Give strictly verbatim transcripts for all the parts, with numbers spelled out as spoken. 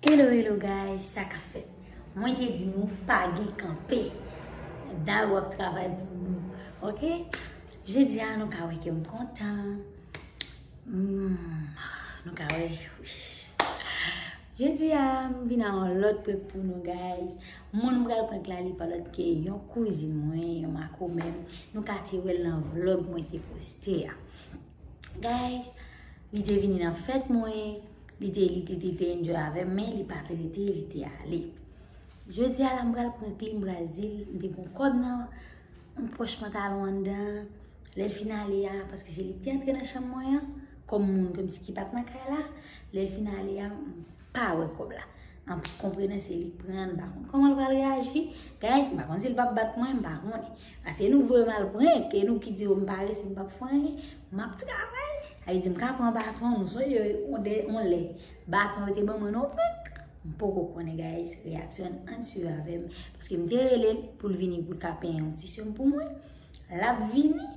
Hello, hello guys, sa k ap fèt? Mwen te di nou pa gen kanpe. Dayo ap travay pou nou, ok? Jodi a nou ka wè ke m kontan. Hmm, nou ka wè. Jodi a m vin a yon lòt prank pou nou guys. Moun m pral prank la li pa lòt ke yon kouzin mwen, yon makomè m. Nou ka te wè l nan vlog mwen te poste a. Guys, li te vini nan fèt mwen, li te, li te, li te enjoy avè m, men li pa t rete, li te ale. Jodi a la, m pral prank li, m pral di l, m te gon kòb nan yon pòch pantalon anndan. Lè l fin ale a, paske se li ki te antre nan chanm mwen an, kòm moun, kòmsi ki pa t nan kay la, lè l fin ale a, m pa wè kòb la. An tout konprenan, se li k pran l, m pa konn kòman l pral reyaji. Guys, m pa konn si l p ap bat mwen, m pa konnen. Paske nou voye m al prank, e nou ki di yo m parese, m p ap fè anyen, m ap travay. Sa vle di m ka pran baton, nou sonje yon de, yon lè, baton yo te ban mwen nan prank. M poko konnen, guys, reyaksyon l, ann swiv avè m. Paske m te rele l pou l vini, pou l ka penyen yon ti chanm pou mwen. L ap vini.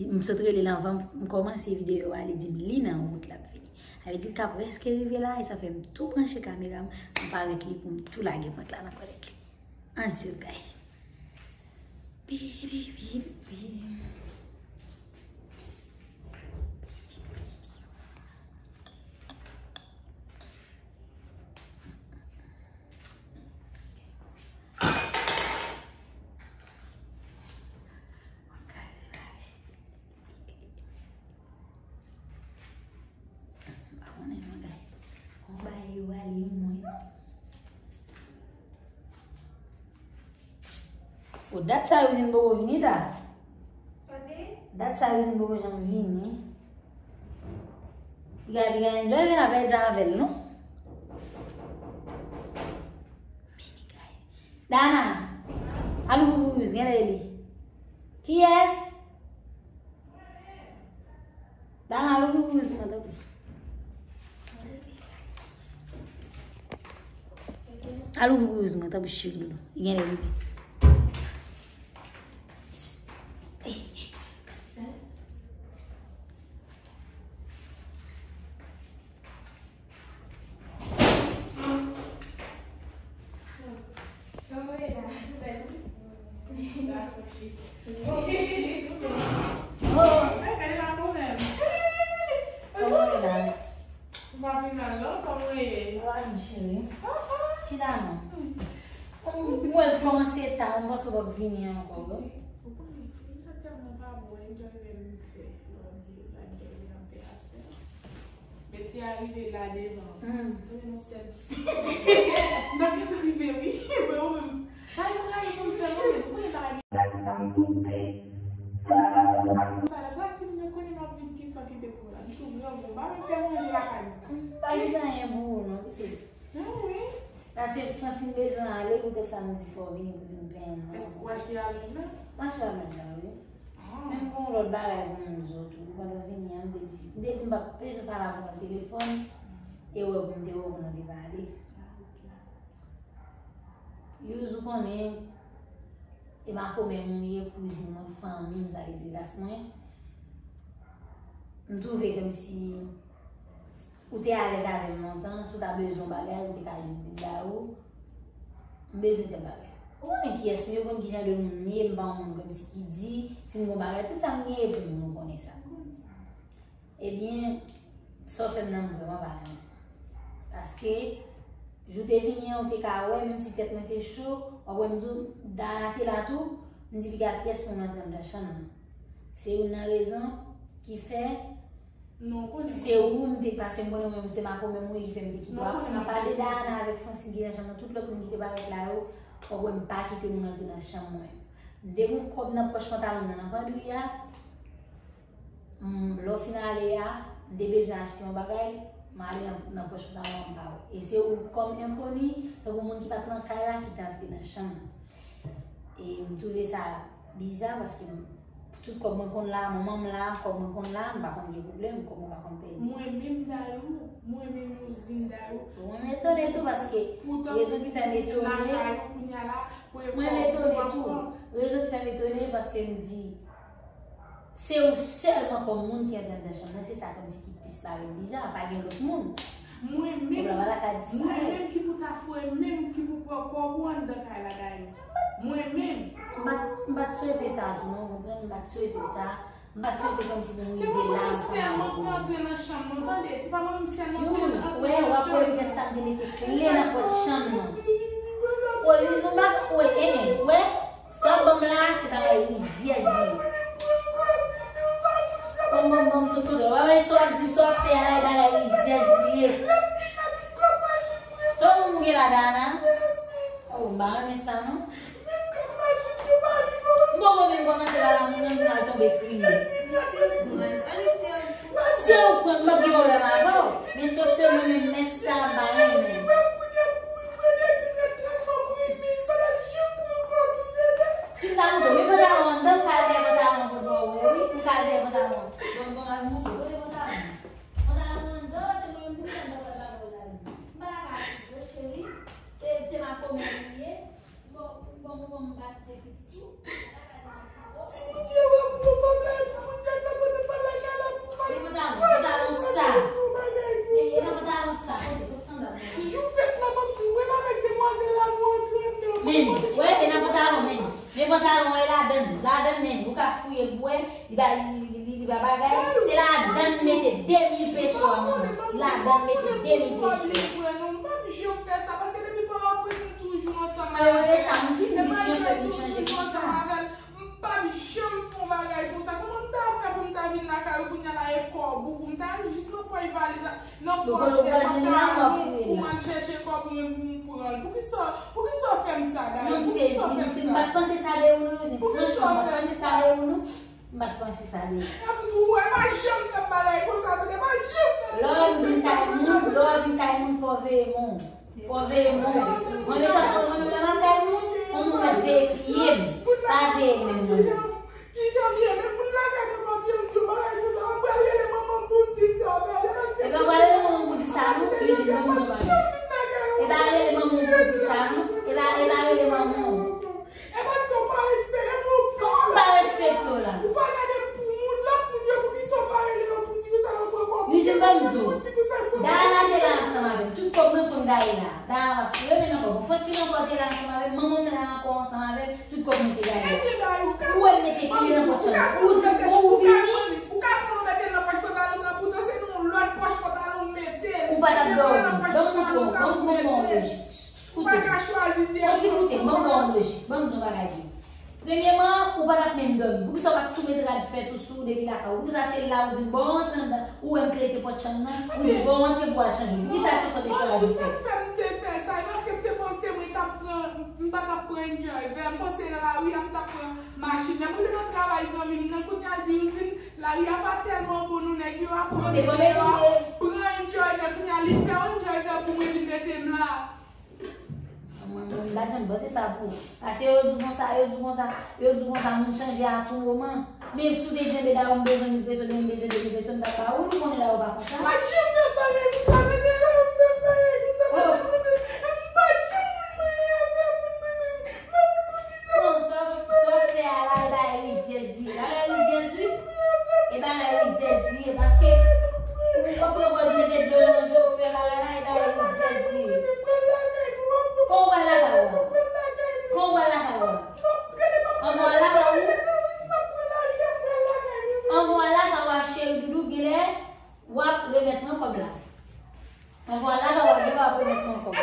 M sot rele l anvan m kòmanse videyo a, li di m li nan wout, l ap vini. Sa vle di l ka prèske rive la, e sa fè m tou branche kamera m, m parèt li pou m tou lage prank la nan kòlèg li. Ann swiv, guys. Bidi, bidi, bidi. M pa konnen non, guys. Yon bagay yo rale mwen. O, dat sa Rouzin poko vini ta. Dat sa Rouzin poko janm vini. Piga, piga, enjoy vin avè, di avè l non. Mini, guys. Dana, al ouvri pou Rouz, genlè li. Kiyès? Dana, al ouvri pou Rouz mwen, tanpri. Al ouvri pou Rouz mwen, tanpri, cheri. Li genlè rive. Chita non. Mwen kòmanse ta, mwen panse w p ap vini ankò, bro. Mesye a rive la devan. Hmm. Mwen gen yon sèl ti. M ta gentan rive, wi. Mwen, mwen menm. Pa yon rayi pou m fè, mwen menm. Mwen pa. Sa la, gwa ti moun yo konnen m ap vin ki san ki te pou la. M sou grangou. M pa menm fè manje lakay mwen. Pa gen anyen pou ou, non, pitit. Non, wi. Paske Fransine bezwen ale, poutèt sa nou di fò w vini pou vin penyen nou. Èske w achte alonj la? M achte alonj la, wi. Men m gen yon lòt bagay pou m di w tou. Pandan w vini an, m te di, m te di m p ap bezwen pale avè w nan telefòn. E wè pou m te wè w pou nou te pale. Youz, ou konnen, e makomè m ou ye, kouzin mwen, fanmi m, sa vle di ras mwen. M twouve kòmsi ou te alèz avè m lontan, si w ta bezwen yon bagay, ou te ka jis di m ba ou, m bezwen tèl bagay. Ou konnen kiyès m ye, ou konn ki jan de moun m ye, m pa yon moun kòmsi ki di, si m gen yon bagay, tout sa m genyen pou moun, ou konnen sa. Ebyen, sa w fè m nan m vrèman pa renmen. Paske, jou te vini an, ou te ka wè, menm si tèt mwen te cho, w ap wè m di w, Dana te la tou, m di piga pyès moun antre anndan chanm nan. Se youn nan rezon ki fè Non, konnen. Se ou m te, paske m konnen mwen, se makomè m ou ye ki fè m te kite w. Non, konnen. Apa de Dana avèk Fransine ki nan chanm nan, tout lòt moun ki te parèt la yo, w ap wè m pa kite moun antre nan chanm mwen. M te gon kòb nan pòch pantalon m nan, nan pandri a. M, lè w fin ale a, m te bezwen achte yon bagay, m ale nan, nan pòch pantalon an, m pa wè. E se ou kòm enkoni, tankou moun ki pa t nan kay la, ki te antre nan chanm nan. E m twouve sa biza paske m, tout kòb mwen konn la, manman m la, kòb mwen konn la, m pa konn gen pwoblèm, kòb mwen pa konn pèdi. Mwen menm Dayou, mwen menm Rouzin Dayou. Mwen m etone tou paske rezon ki fè m etone, mwen m etone tou. Rezon ki fè m etone paske m di, se ou sèlman kòm moun ki antre anndan chanm nan, se sa kòmsi ki plis parèt biza, pa gen lòt moun. Mwen menm, mwen menm ki pou ta foure, menm ki pou pran kòb ou anndan kay la, Dani. Mwen menm. M pa t swete sa tou, non, ou konprann? M pa t swete sa. M pa t swete kòmsi pou m rive la ansanm avèk ou. Se pa mwen menm sèlman k antre nan chanm nan, tande? Se pa mwen menm sèlman k antre nan chanm nan. Youz, wè, w ap wè poutèt sa m te mete kle nan pòt chanm nan. O Youz, m pa, wè, en, wè, sa w ban m la, se bagay rizyèz li ye. Ban m, ban m, ban m sou kote. W ap wè sa w ap di, sa w ap fè a la, e bagay rizyèz li ye. Sa w ban m ou gen la, Dana? O, m pa renmen sa, non. M poko menm kòmanse pale a moun nan, m al tonbe kriye. Se ou pran, m p ap gen pwoblèm avè w. Men sof ke mwen menm, mès sa a, m pa renmen. Si m ta montre w, men pantalon anndan, m ka al dèyè pantalon pou w wè, wi. M ka al dèyè pantalon. Bon, bon, al montre w, kote pantalon? Pantalon anndan, se mwen menm ki fè m pa pral ba w la. M pa ta ka al sou do, cheri. Se, se makomè li ye. Si Bondye wè m pran bagay, si Bondye ap fè mwen pran lakay la pou bagay. E pantalon, pantalon sa. E, e nan pantalon sa. Kote, kote sandal sa? Jou fèt la, m ap di, mwen avèk demwazèl la, nou antre anndan. Men, wè, e nan pantalon, men. Men pantalon, e ladann, ladann, men. Ou ka fouye l pou wè. Li ba, li, li, li, li ba bagay. Se ladann mete de mil peso a mwen. Ladann mete de mil peso. M p ap janm fè sa, paske depi pa w ap prezan toujou ansanm avè l. E malgre tou toujou ansanm avè l, m p ap janm fè yon bagay konsa. Kòman m ta fè pou m ta vin lakay ou kounye a la e kòb ou pou m ta al jis nan pòch valiz la, nan pòch tè pantalon pou m al chèche kòb mwen pou m pran l? Poukisa, poukisa w fè m sa, Dani? Non, m sezi, m sezi. M pa t panse sa de ou, non. Franchman, m pa t panse sa de ou, non. M pa t panse sa de ou. Epi tou, ou wè, pa janm fè m bagay konsa, tande, pa janm fè m. Lè w vin kay moun, lè w vin kay moun, fò w veye men w. Fò w veye men w. Mwen, men sa fò mwen menm lè m al kay moun, pou moun mèt veye pye m. Pa veye men m, non. Kijan m ye? Men moun lakay mwen p ap janm di yon bagay konsa. Mwen pral rele manman m pou m di l sa, w gade, paske... E pa pral rele manman m pou di sa, non. Youzin, ban m di w bagay. E pa rele manman m pou w di sa, non. E pa, e pa rele manman w. E paske w pa respekte m, ou pa respekte w la. Ou pa gade m pou moun, lòt moun yo, poukisa w pa rele yo pou ti kou sa yo pran kòb? Youzin, ban m di w. Dayana te la ansanm avè m. Tout kòb mwen pou m gaye la. Dayana pa foure men nan kòb. Fransina ankò te la ansanm avè m. Manman m la ankò ansanm avè m. Tout kòb mwen te gaye. Ou wè m mete kle nan pòt chanm nan. Ou di bon ou vini. Ou ka pran ou mete l nan pòch pantalon sa, poutan se nan yon lòt pòch pantalon ou mete l. Ou pa t ap dòmi. Ban m montre w. Ban m, ban m ba w yon lojik. Ou pa ka chwazi de. Fò ti koute, ban m ba w yon lojik. Ban m di w yon bagay vre. Premyèman, ou pa t ap menm dòmi. Poukisa w pa t tou met rad fèt ou sou ou depi lakay ou? Poukisa se la ou di m, bon, antre anndan, ou wè m klete pòt chanm nan, ou di, bon, antre pou w al chanje. Poukisa se sa w te chwazi fè? Sa k fè m te fè sa, e paske m te panse mwen t ap pran, m pa t ap pran Enjoy vè, m panse nan lari a, m t ap pran machin. Lè m rive nan travay zanmi m nan, kounye a di, Youzin, lari a pa tèlman bon non, nèg yo ap pran Enjoy vè, kounye a li fè Enjoy vè pou mwen vin mete m la. Mwen, mwen, m pa t janm panse sa pou ou. Paske yo di w konsa, yo di w konsa, yo di w konsa, moun chanje a tou moman. Men si w te di, enben, dayè, m bezwen mil peso, m bezwen de mil peso, m t ap ba ou l, ou konnen dayè ou pa konsa. M pa t janm fè bagay konsa, men deja yo fè m bagay konsa, m pa t janm konn, m pa t janm konn manyen avè moun, mwen menm. Mwen, poukisa? Non, sa w, sa w fè a la, e bagay rizyèz li ye. Bagay rizyèz, wi. E bagay rizyèz li ye, paske ou pran pòz mete dlo nan je w fè bagay la, e bagay rizyèz li ye. Kòman w pral lakay ou a? Kòman w pral lakay ou a? Anvan w al lakay ou? Anvan w al lakay ou a, cheri doudou, genlè w ap remèt mwen kòb la. Anvan w al lakay ou a, genlè w ap remèt mwen kòb.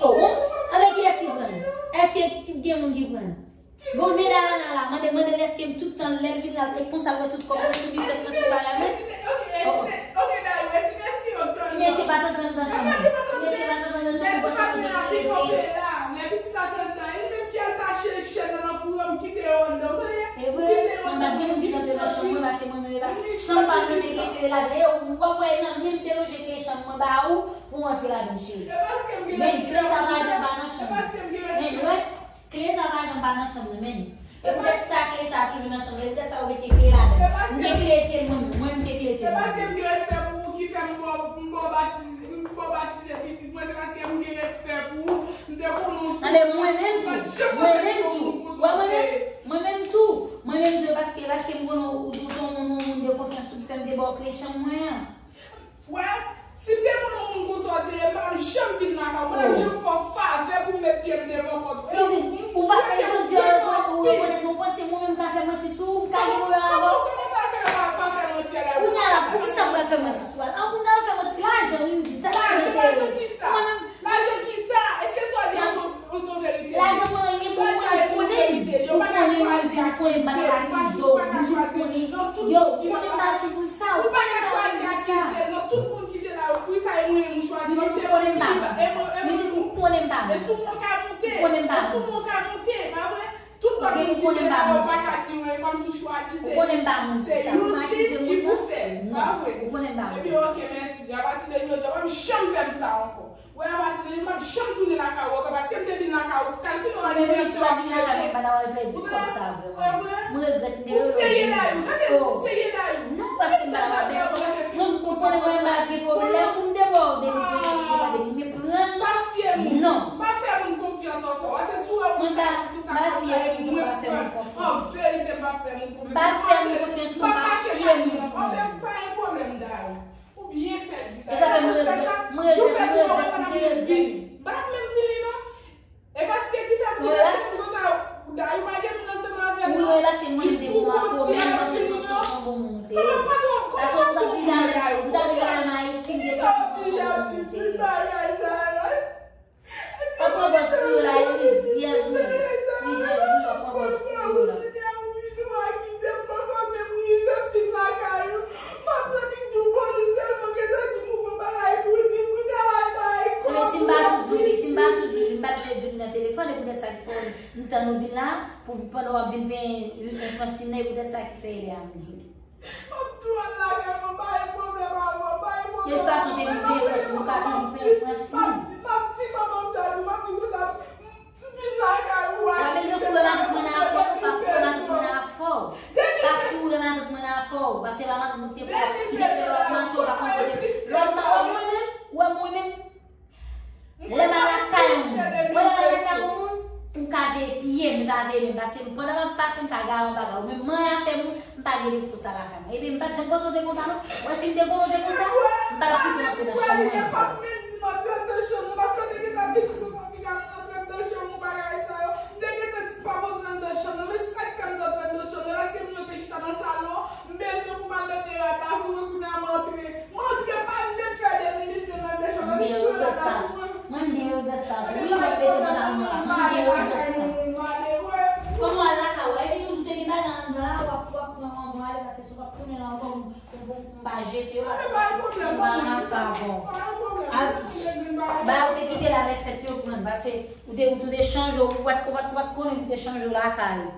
Oh, anben kiyès ki pran l? Èske gen moun ki pran l? Bon, men Dayana la, mande, mande l èske m tout tan lè l vin la, e konsa l wè tout kòb mwen sou bifèt mwen sou bagay mwen. Ti mesye pa t antre anndan chanm nan. Ti mesye pa t antre anndan chanm nan, pòt chanm nan te kanpe la. Lè pitit la t anndan, e li menm ki al tache chèn nan nan kouran, m kite yo anndan. Ou konnen? E vre, mwen pa t gen moun ki t antre nan chanm mwen, paske mwen menm e pa, chanm pa m nan te gen kle ladan. E w ap wè nan men m te lonje kle chanm mwen ba ou pou w antre ladan l, cheri. Men kle sa pa janm pa nan chanm mwen. Men, wè. Kle sa pa janm pa nan chanm nan, men. E poutèt sa kle sa toujou nan chanm nan, e poutèt sa yo mete kle ladan. M te klete mwen menm, mwen m te klete mwen. Se paske m gen respè pou ou ki fè m ba w, m ba w batize, m ba w batize pitit mwen, se paske m gen respè pou ou, m te konnen w sou. Tande, mwen menm tou, mwen menm tou, wè mwen menm, mwen menm tou, mwen menm tou, paske, paske m konnen w, ou, ou se yon moun, yon moun de konfyans, ou ki fè m te ba w kle chanm mwen an. Wè, Fè manti sou al. An, moun nan fè manti. Lajan, wi, wi, se sa ki Lajan, lajan ki sa? Lajan ki sa? Èske sa w di a se yon verite? Lajan pa anyen pou mwen, ou konnen. Ou konnen mizik, ou konnen m pa nan akize w, mizik ou konnen. Yo, ou konnen m pa nan tout sa, ou konnen m pa nan tout sa. Mizik ou konnen m pa. Mizik ou konnen m pa. Ou konnen m pa. Tout lòt moun ki te la yo pa ka di w anyen kòmsi w chwazi se, se Yously ki pou fè l. Pa vre? Epi oke, mèsi. Apati de jodi a, w p ap janm fè m sa ankò. Wè, apati de jodi a, m p ap janm tounen lakay ou ankò, paske m te vin lakay ou. Kalkile w anivèsè w ap fete. Pa vre? Ou serye la, ou gade, ou serye la, ou. Non, paske m pa ka pèdi kòb. Mwen, ou konnen mwen pa gen pwoblèm pou m te ba w depi pwosesis li pa vini. Men pran l. Pa fye moun. Non. Pa fè moun konfyans ankò. Paske si w wè moun pa di konsa, konsa, epi mwen pran. An verite, m pa fè moun konfyans. Pa fè moun konfyans, non, pa fye moun. Anben, pa gen pwoblèm, Dayou. Ou byen fè di sa. E sa fè mwen regrèt, mwen regrèt, mwen regrèt, mwen regrèt. M pa t ap menm vini, non. E paske ki fè m vin konsa, Dayou pa gen moun ansanm avè m, non. Wi, wi, paske mwen menm te gon akò, men m panse se yon bon moun ou te ye. Paske ou t ap viv la, ou t ap viv la an Ayiti, m te santi w se yon bon moun ou te ye. W ap pran bòs pou yo la, e plizyè jou, plizyè jou w ap pran bòs pou yo la. Ebyen, si m pa tou di w li, si m pa tou di w li, m pa t vle di w li nan telefòn, e poutèt sa ki fè m tann ou vin la, pou pandan w ap vin penyen, euh, Fransine, e poutèt sa ki fè e lè a m di w li. M ap tou al lakay mwen, pa gen pwoblèm avè w, pa gen pwoblèm avè w. De tout fason, te vin penyen Fransine, ou ka toujou penyen Fransine. M ap di, m ap di manman m sa tou, m ap di konsa, m, m vin lakay ou a. Pa bezwen foure matant mwen nan afè w, pa foure matant mwen nan afè w. Pa foure matant mwen nan afè w, paske pa matant mwen ki te fè, ki te fè lòt mache, w pa konn kote. Lè w sa wè mwen menm, ou wè mwen menm. Lè m al lakay yon moun, ou wè lè m al lakay yon moun, ou ka veye pye m, m pa veye men, paske pandan m ap pase, m ka gaye yon bagay. Ou menm, m anyen afè moun, m pa gen defo sa lakay mwen. Ebyen, m pa t janm panse w te konsa, non. Ou wè, si m te konnen w te konsa, m pa t ap kite w antre nan chanm mwen ankò. M te gentan di pa bezwen antre anndan chanm nan, paske moun yo te chita nan salon, m bezwen pou m al nan teyat la, sou mwen kounye a m antre. M antre, m pa menm fè de minit, men m al desann. Mwen byen regrèt sa. Mwen byen regrèt sa tou. Wi, mwen mete pantalon an la. Mwen byen regrèt sa. Kòman w al lakay ou? Epi tou, ou te gentan nan anndan an, w ap, w ap pran yon bon ale, paske si w p ap tounen la ankò, m, m, m pa jete yo, paske m pa nan afè avè w. Ba yo te kite la lè fèt yo pran, paske ou te, ou te chanje, ou pa t, ou pa t, ou pa t konnen ou te chanje lakay ou.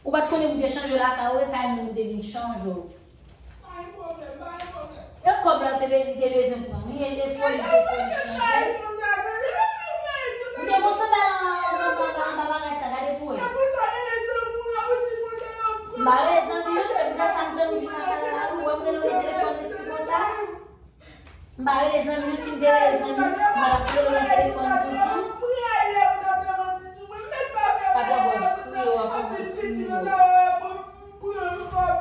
Ou pa t konnen pou te chanje lakay ou, e kay moun ou te vin chanje w. E kòb la ou te be-, te bezwen pran, wi, e defo li te fè l chanje. Ou te gon sandal anba, anba, anba, anba bagay sa, gade pou wè. M pa rele zanmi yo, e poutèt sa m te vin lakay la, ou wè m rele w nan telefòn, eski konsa? M pa rele zanmi yo, si m te rele zanmi, m pa t ap rele w nan telefòn toujou. Pa pran bòz pou yo, pa pran bòz pou yo.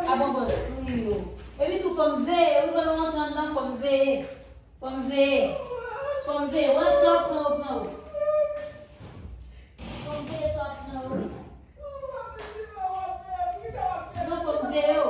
Pa pran bòz pou yo. Epi tou, fò m veye, wi, pandan w antre anndan, fò m veye. Fò m veye. Fò m veye. Wè, sa w ap pran, w pran, wi. Fò m veye sa w ap pran, wi. Non, fò m veye w.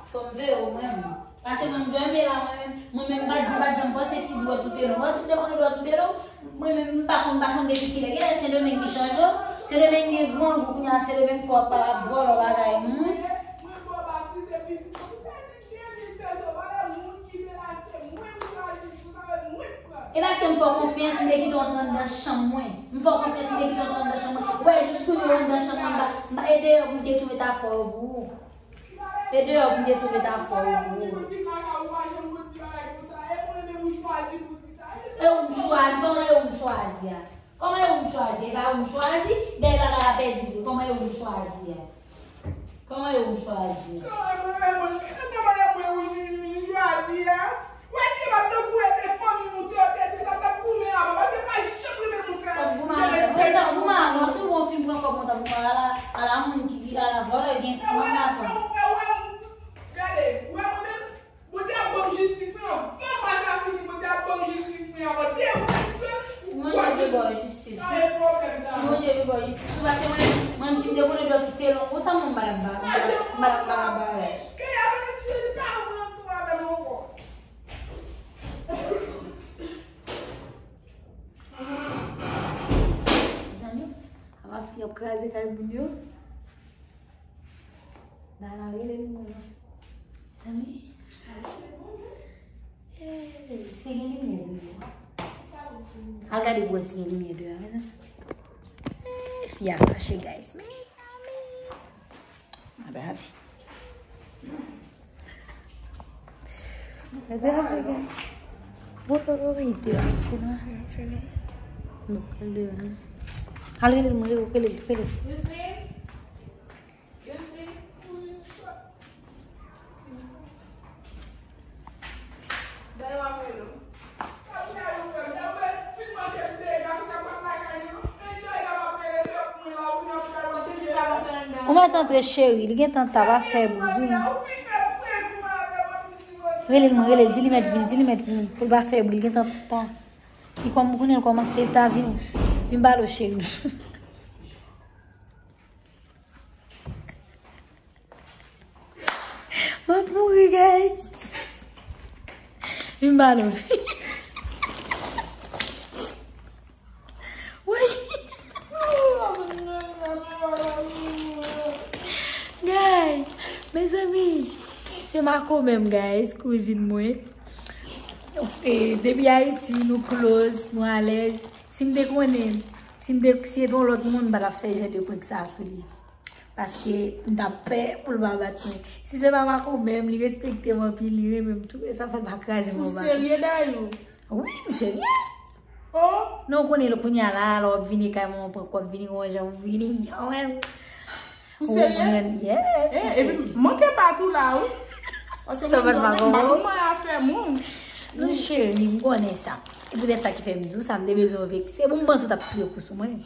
Fò m veye w, mwen menm. Paske mwen, m jwenn men la, mwen menm, mwen menm, m pa t, m pa t janm panse si dwèt ou te long. Wè, si m te konnen dwèt ou te long, mwen menm, m pa konn, m pa konn depi kilè. Genlè Sendomeng ki chanje w. Sendomeng gen granjou, kounye a Sendomeng fò ap, ap vòlò bagay moun. E paske m fè w konfyans, m te kite w antre anndan chanm mwen. M fè w konfyans, m te kite w antre anndan chanm mwen. Wè, jis kounye w anndan chanm mwen, m pa, m pa, e deyò pou m te tou met afè w pou ou. E deyò pou m te tou met afè w pou ou. E ou m chwazi, kòman e ou m chwazi a? Kòman e ou m chwazi? E pa ou m chwazi, dèyè bagay la pèdi vre. Kòman e ou m chwazi a? Kòman e ou m chwazi? Kòman e mwen, e mwen, e kòman e mwen ou m chwazi a? Wè, si e pa t tankou e te fanmi m ou te, te di sa, m t ap goumen avè w, paske m pa janm renmen moun fè derespekte moun. Mwen t ap goumen avè w, tou bon fin pran kòb mwen t ap goumen ala, ala moun ki, ki ala vòlè gen kòb la. Wè, wè, wè, gade, wè mwen menm, Bondye ap ban m jistis mwen avan. Fò mwa sa fini, Bondye ap ban m jistis mwen avan. Si e pou jistis mwen, si Bondye vle ba w jistis, pa gen pwoblèm, si Bondye vle ba w jistis, ou pase mwen, mwen menm si m te konnen dòt ou te long konsa, mwen m pa t ap ba, m pa t ap Madan Bala Bala. Zanmi, a mafi ap kraze kay moun yo. Dana rele li mwen. Zanmi. Hey, si gen limyè deyò. Al gade pou wè si gen limyè deyò, mezanmi. Hey, fi a fache, guys. Mezanmi. Mwen te ap gade. Bon, bon, bon, bon, ide, se nan. Bon, kal de, hein. Al rele l, mwen rele l, rele l. Ou mèt antre, cheri, li gentan ta, pa fè bri, vini. Rele l, mwen rele l, di li mèt vini, di li mèt vini, pou l pa fè bri, li gentan ta. Li kòm, konnen l kòmanse ta, vini. Vin ba l, cheri. M ap mouri, guys. Vin ba nou. Wi. Guys, mezanmi, se makomè m, guys, kouzin mwen. E, depi Ayiti, nou close, nou alèz. Si m te konnen, si m te, si se te yon lòt moun, m pa t ap fè jan de prank sa sou li. Paske m t ap pè pou l pa bat mwen. Si se pa makomè m, li respekte m anpil, li renmen m tou, e sa fè l pa kraze m anba. Ou serye, Dayou? Wi, m serye. Oh! Non, ou konnen, kounye a la, lè w ap vini kay mwen, w ap vini yon jan, w vini, anwen. Ou serye? Yes, m serye. Epi, manke bat ou la, wi. Paske mwen, mwen, mwen, mwen afè moun. Non, cheri, m konnen sa. E poutèt sa ki fè m di w sa, m te bezwen w vekse. Bon, m panse w t ap tire kou sou mwen.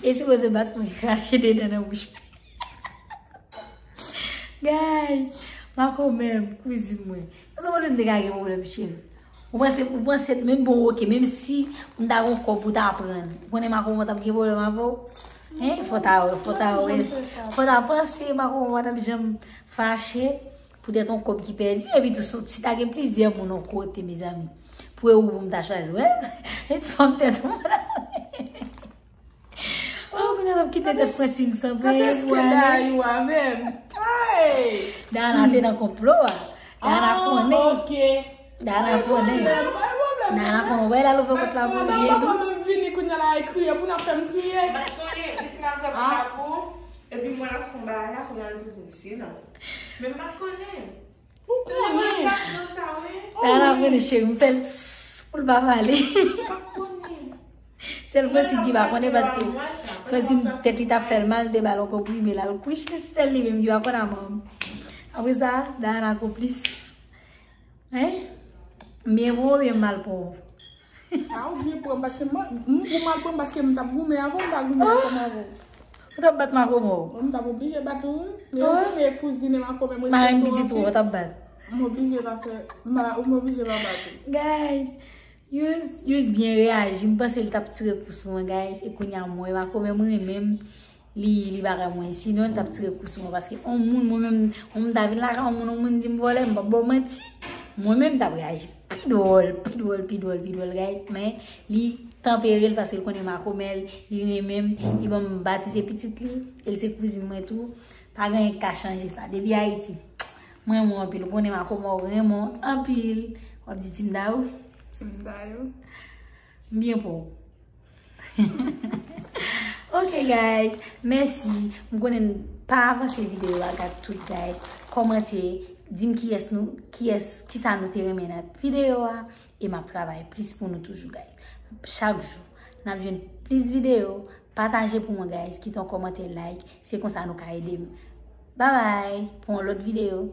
E sipoze bat mwen, krache de dan nan bouch mwen. Guys, makomè m, kouzin mwen. Sa w panse m te ka gen pwoblèm, cheri? Ou panse, ou panse, menm bon, oke, menm si m ta gon kòb pou ta pran, ou konnen makomè t ap gen pwoblèm avè w? Hein? Fò ta wè, fò ta wè. Fò ta panse, makomè t ap janm fache poutèt yon kòb ki pèdi. Epi tou, si ta gen plizyè moun yon kote, mezanmi, pou e ou pou m ta chwazi, wè? E ti fanm tèt ou. Oh, kounye a l ap kite tèt Francine san penyen pou ale. Dayou avè m? Hey! Dana te nan konplo a. Dana konnen. Ah, ok. Dana konnen. Dana konnen. Wè, l al ouvè pòt la pou l byen dous. Mwen vini kounye a la, e kriye, pou n ap fè m kriye. Mwen konnen, li fin al ouvè pòt la pou ou. Epi mwen ap fè yon bagay la, kounye a li tou di m silans. Men m pa t konnen. Ou konnen. Dana konnen, cheri, m fè l tss pou l pa pale. Sèl Francine ki pa konnen, paske Francine tèt li t ap fè l mal, te ba l yon konprime, l al kouche, sèl li menm ki pa konn a manm. Apre sa, Dana konplis. Hein? M byen pran w oubyen m mal pran w? A, ou byen pran m, paske mwen, m, ou mal pran m, paske m t ap goumen avè w, m pa goumen ansanm avè w. Ou t ap bat makomè w? Mwen, m t ap oblije bat ou, wi. Men ou konnen kouzin e makomè m respekte w anpil. Marenn pitit ou, ou t ap bat? M oblije pa fè, m pa, m oblije pa bat ou. Guys, Yous, Yous byen reyaji. M panse li t ap tire kou sou mwen, guys. E kounye a, mwen, makomè m renmen m. Li, li bagay mwen. Sinon, li t ap tire kou sou mwen. Paske yon moun, mwen menm, yon moun ta vin lakay yon moun, yon moun di m vòlè, m p ap ba w manti. Mwen menm, m t ap reyaji pi dwòl, pi dwòl, pi dwòl, pi dwòl, guys. Men, li tanpere l paske l konnen makomè l, li renmen m, li ban m batize pitit li, e l se kouzin mwen tou. Pa gen anyen k ka chanje sa. Depi Ayiti, m renmen w anpil. Ou konnen makomè w renmen w anpil. W ap di Team Dayou? Team Dayou. M byen pran w. Ok, guys, mèsi. M konnen pa avanse videyo a, gad tout, guys. Kòmante, di m kiyès nou, kiyès, kisa nou te renmen nan videyo a, e m ap travay plis pou nou toujou, guys. Chak jou, n ap jwenn plis videyo. Pataje pou mwen, guys. Kite yon kòmantè, like. Se konsa nou ka ede m. Bye bye, pou yon lòt videyo.